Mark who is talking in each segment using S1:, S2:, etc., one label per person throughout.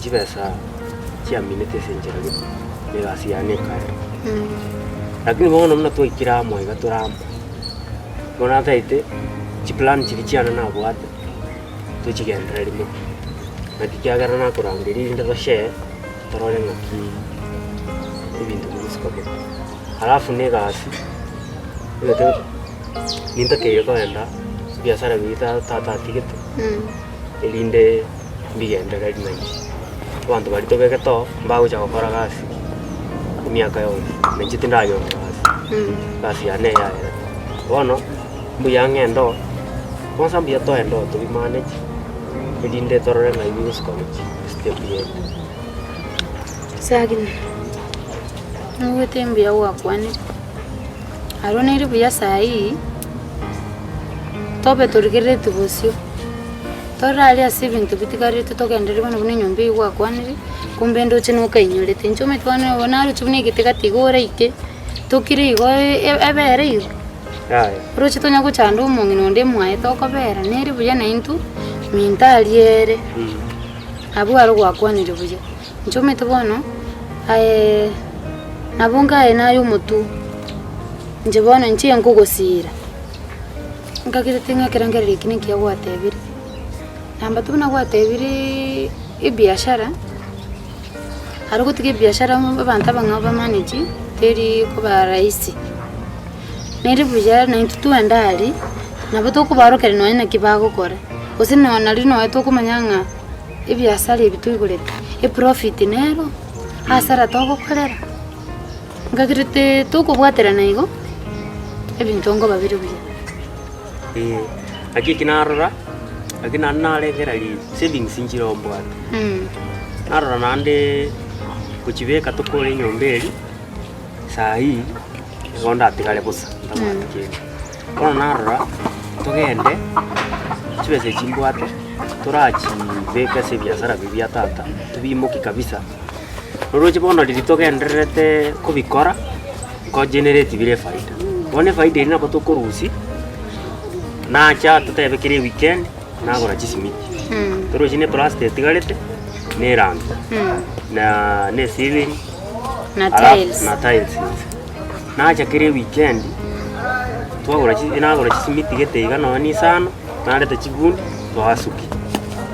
S1: chibesa chiaminete ase enchera gete, na egasi yane ekaera. Lakini bono buna twaikire amo iga tore amo, bono nataete chiplan chiria chiane nabwate, tochigendereria mono. Naki kiagera nakorangeria erinde toshare, torore ng'aki ebinto bigosika mono. Alafu na egasi, omanyete nintakeire kogenda ebiasara biria tata atigete, erinde mbigendererie nainche. Abanto baria tobegete oo, mbagocha gokora gasi emiaka yonsi, na inche tindanyora gasi, egasi yane eyaerete. Bono, mbuya ng'ende oo, kwanza mbuya toende oo tobi manage, erinde torore ng'ai bigosika gochia estep yende.
S2: Sagini, nigwete mbuya gwakwanire, aro nere buya saii, tobe torigereretie bosio. Torore aria ase ebinto bitigarete togenderere bono buna enyomba eywo gwakwanire, kumbe ndoche nokainyorete. Inche omanyete bono igo naroche buna egete gati igo oraike, tokire igo ebere igo.
S1: Yaya.
S2: Oroche tonya gochanda omong'ina onde mwaye tokobera, nere buya naintwe, minto aria ere, abwo aro gwakwanire buya. Inche omanyete bono, aye nabo nkaye naye omotwe, inche bono inche nkogosira. Nkagerete ng'a ekerengererio eki nekiya gwatebire, namba two buna gwatebireee ebiashara, aria ogotiga ebiashara abanto abang'ao bamanage, teri koba rahisi. Nere buya naintwe twende aria, nabo tokobaorokereria nonye naki bagokora, gose no nario nonye tokomanya ng'a ebiasara ebi toigorete, eprofit nero, hasara togokorera. Nkagerete tokobwaterana igo, ebinto nkoba bire buya.
S1: Ee, naki eki narora, naki naende narengereria savings nchire oo mbwate. Narora naende gochibeka tokore enyomba eria, saa hii, nigo ndatigare bosa ntabwati kende. Bono narora, togende, chibesa echi mbwate, torachibeke ase ebiasara biria bia tata, tobiimokie kabisa. Oroche bono riria togendererete kobikora, nko generate bire efaida. Bono efaida eria nabo tokorusia, nacha totebe kera eweekend, nagora chisimiti. Torochi na eplasta etigarete, na erangi, na na eceiling,
S2: Na
S1: alafu
S2: tiles.
S1: na tiles inse. Nacha kera eweekend, twagora chi nagora chisimiti gete iga nonye na isano, nareta chibundi, twasukia.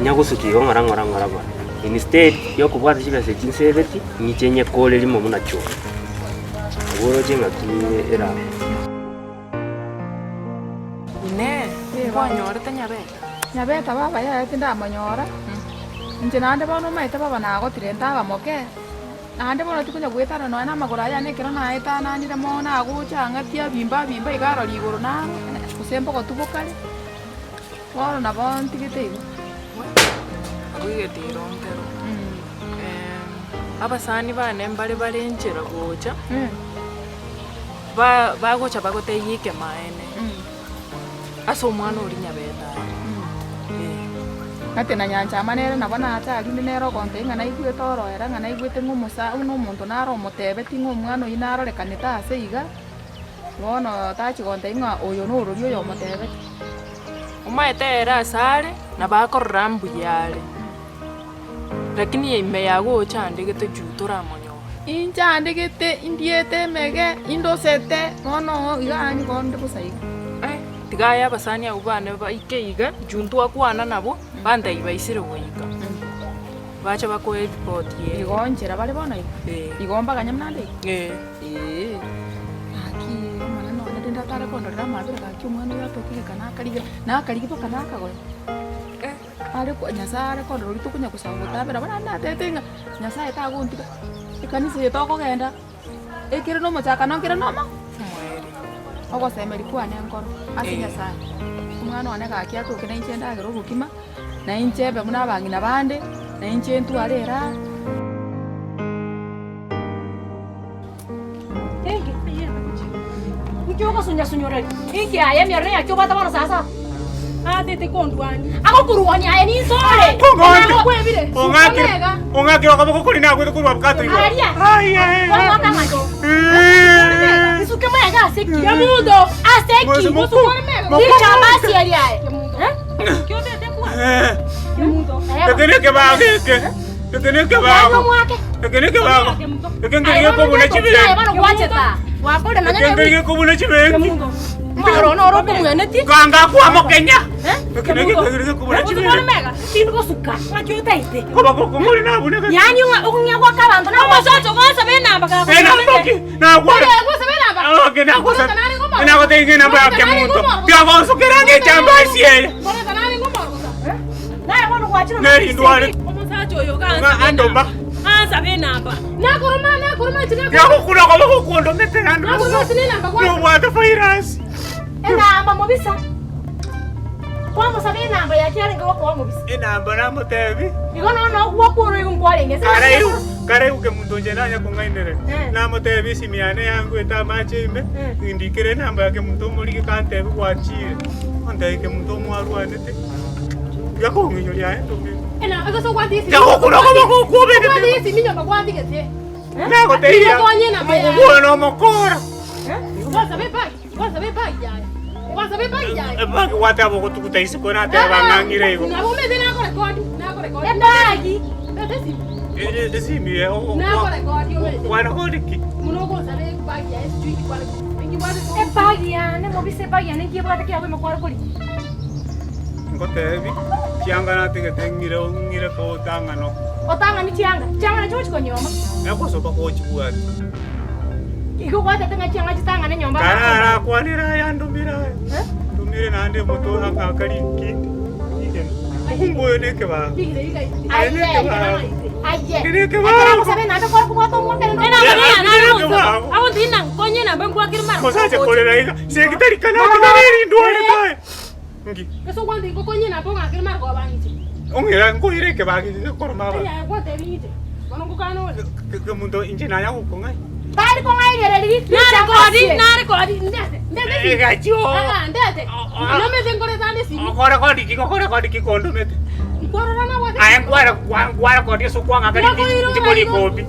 S1: Nyagosukia igo ng'ora ng'ora ng'ora bono. Instead yokobwata chibesa echi nsebeti, ng'iche nyekore rimo buna choo. Abwo oroche ng'aki erabe.
S3: Inee! Nkwanyorete Nyabeta?
S4: Nyabeta baba yaya tindamonyora, inche naende bono omanyete baba nagotire ntaba moke, naende bono tikonya goetana nonya na amagoro aya ane ekero naetananire mono nagocha ang'atie abimba abimba iga arore igoro naro, gose mbogotu bokare. Bono nabo ntigete igo.
S3: Abwo egetiro nkero. Abasani bane mbare bare nchera gocha, ba- bagocha bagotebia ekemaene, ase omwana oria nyabete are. Eh.
S4: Gati na nyanchama nere nabo nacha aria inde nere ogontebia ng'a naigwete oroera ng'a naigwete ng'a omosa buna omonto nare omotebetie ng'a omwana oyio narorekanete ase iga, bono tachi gontebia ng'a oyo norori oyo omotebetie.
S3: Omaete ere asare, nabo akorora mbuya are, lakini ime yago ochandegete juu toramonyore.
S4: Inchandegete, indiete emege, indosete, bono iga yaani bono inde bosa iga.
S3: Eh, tiga aye abasani abwo bane baike iga, juu ntwakwana nabwo, bantebia baisire goika, bache bakoe eripoti eye.
S4: Igo nchera bare bono iga?
S3: Eh.
S4: Igo mbaganye buna nde iga?
S3: Eh.
S4: Eeh, gaki omonene one rende atare kondorera amabera gaki omwana oyo atoke geka nakarigia, nakarigia mpaka nakagoya.
S3: Eh.
S4: Are ko nyasaye are kondora oria tokonya gosaba gotabera bono naende natebete ng'a nyasaye tagontiga, ekanisa eye tokogenda, ekere na omochakano nkere na omo
S3: Omoerio.
S4: ogosemeria kwane nkoro ase
S3: Eh.
S4: nyasaye, omwana one gaki atoke na inche ndagere obokima, na inche mbe buna abang'ina bande, na inche ntware eraha.
S5: Inki? Inki ogosunya-sunyoreria? Inki aye emioro yaki obwate bono sasa? Atete kondwania. Agokurwania aye ninsore. Nagokwebire.
S6: Ong'akire ong'akire okoboko kori nagwete korwa abukato igoro.
S5: Aria.
S6: Ai, ai, ai.
S5: Kwamwaka ng'aki?
S6: Eh.
S5: Nsuke mwega ase ki? Kemunto. Ase ki?
S6: Mose, moku- moku-
S5: Richamba ase eri aye. Eh?
S6: Eh.
S5: Kemunto.
S6: Eke nekebao geke. Eke nekebago. Eke nekebago. Eke nkeri gekobuna chibenki. Eke nkeri gekobuna chibenki. Kanga kwamo Kenya. Eke nekekeri gekobuna chibenki. Koboko komori nabuneke. Enamba ki? Nagwara. Okay, nagosa. Nagotenga enamba ya Kemunto. Biagonsokera ng'echamba ase eye. Nerindware.
S5: Omosacha oyo
S6: Ng'a andoma.
S5: ansabe enamba.
S6: Biagokura koboko kwondomete naende. Nobwate virus.
S5: Enamba mobisa. Kwamosaba enamba yake arenge gokoa mobisa.
S6: Enamba namotebi.
S5: Igo nono gwakwora igo nkwarenge.
S6: Karaiu, karaiu Kemunto inche nanya kong'ainereria. Namotebi esimi yane yangoete amache ime, ndikere enamba ya Kemunto omorige kantebi gwachire. Ontebi Kemunto omwarwanete. Gekong'inyoria aye ndomire. Yagokura koboko okwo obegete. Nagotebirie omokungu oyo nomokora. Ebagi gwateba ogotuguta isiko nateba ng'ang'ire igo.
S5: Ebagi.
S6: Esimi ye kwarekodi ki?
S5: Ebagi yane mobisa ebagi yane nkiebwate kiago ime kware kori.
S6: Ngotebi chianga natigete ng'ire ng'ire kotang'ana oko.
S5: Otang'ani chianga. Chianga nachio gochi konyoma.
S6: Nagosoka gochibwati.
S5: Igo gwatete ng'a chianga chitang'ane nyomba.
S6: Karara akwanera aya ndomire aya. Ndomire naende omoto akari nkindi. Omokungu oyo nekebago. Aye nekebago.
S5: Aye.
S6: Eke nekebago.
S5: Sabe naende kware kobwata omwakere no.
S6: Nekebago. Mosacha korera iga. Segitari kana tigara erindware tae. Ngi. Ong'ira nkoire ekebago eke gekoroma aba. Kemunto inche nanya gokong'ai.
S5: Tari kong'ainereri.
S6: Egachio. Okorekodi ki okorekodi ki kondomete. Aye nkware nkware kodi ase okwang'aka nchikori ikobi.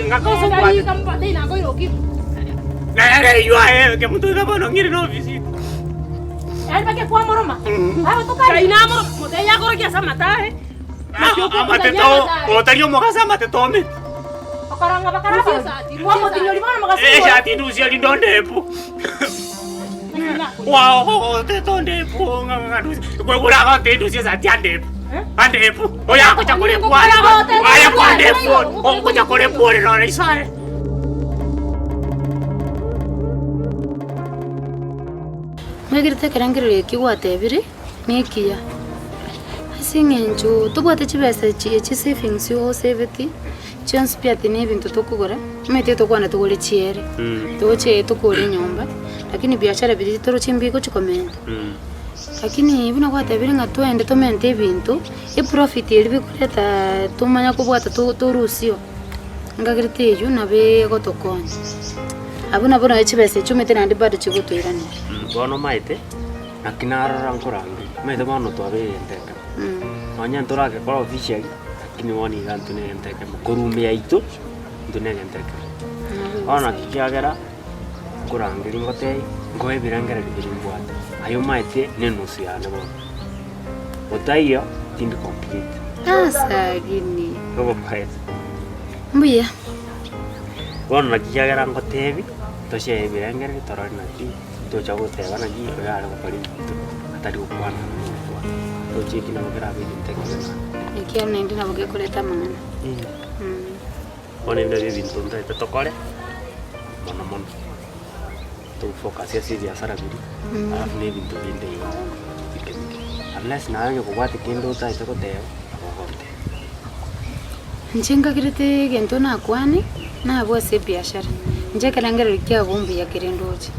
S6: Ng'aka ase okwate. Nere eywo aye kemunto iga bono ng'ire na ofisi.
S5: Yaani bake kwamoroma. Aba tokari.
S6: Amateto otari omogasa amateto omete.
S5: Okoranga bakaraba. Kwamotinyori bono mogasi.
S6: Eshati ndusia rindo ndefu. Wao teto ndefu kwegura te ndusia sati andefu. Andefu. Oya kucha kule kwale. Aya kwa ndefu. Okucha kule pole no isare.
S2: Mwegerete ekerengererio eki gwatebire, nekiya, ase eng'encho tobwate chibesa echi echi savings osaveti, chionsi pi ati na ebinto tokogora, omanyete tokwana togore chiere, togochie tokore enyomba, lakini biashara biria toroche mbigochi komenta. Lakini buna gwatebire ng'a twende tomente ebinto, eprofit eria bikoreta tomanya kobwata to torusio, nkagerete eywo nabo egotokonya. Abwo nabo nonye chibesa echio omanyete naende bado chigotoiranera.
S1: Bono omanyete, naki narora nkorangeria, omanyete bono twabeire egento ekemo. Nonye ntorakekora officially, lakini bono iga intwe na egento ekemo, korwa ime yaito, intwe na egento ekemo. Bono naki kiagera, nkorangeria ngotebie, nkoe ebirengererio biria mbwate, aye omanyete na enusu yane bono, otaiyo tindi complete.
S2: Asa gini.
S1: Obomaete.
S2: Mbuya.
S1: Bono naki kiagera ngotebie, tochie ebirengererio torore naki tocha goteba naki oyo are gokora ebinto atari gokwana na gokwana. Tochie eki nabo kerabe egento ekebe naende.
S2: Ekiagera naende nabo gekoreta amang'ana.
S1: Bono ebi nabio ebinto ntaete tokore, mono mono, tofocus ase ebiasara biria, alafu na ebinto binde igo bike bike. Unless naye onye kobwate kende otaete goteba, nabo ogontebia.
S2: Inche nkagerete egento nakwane, nabwo ase ebiashara, inche ekerengererio kiago mbuya kere ndoche.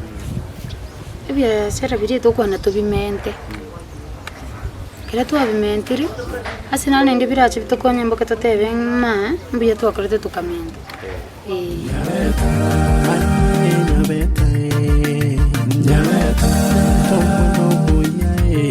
S2: Ebiashara biria tokwana tobimente, ekero twabimentire, ase naro naende birache bitokonye mboke totebe ng'a mbuya twakorete tokamenta, eh.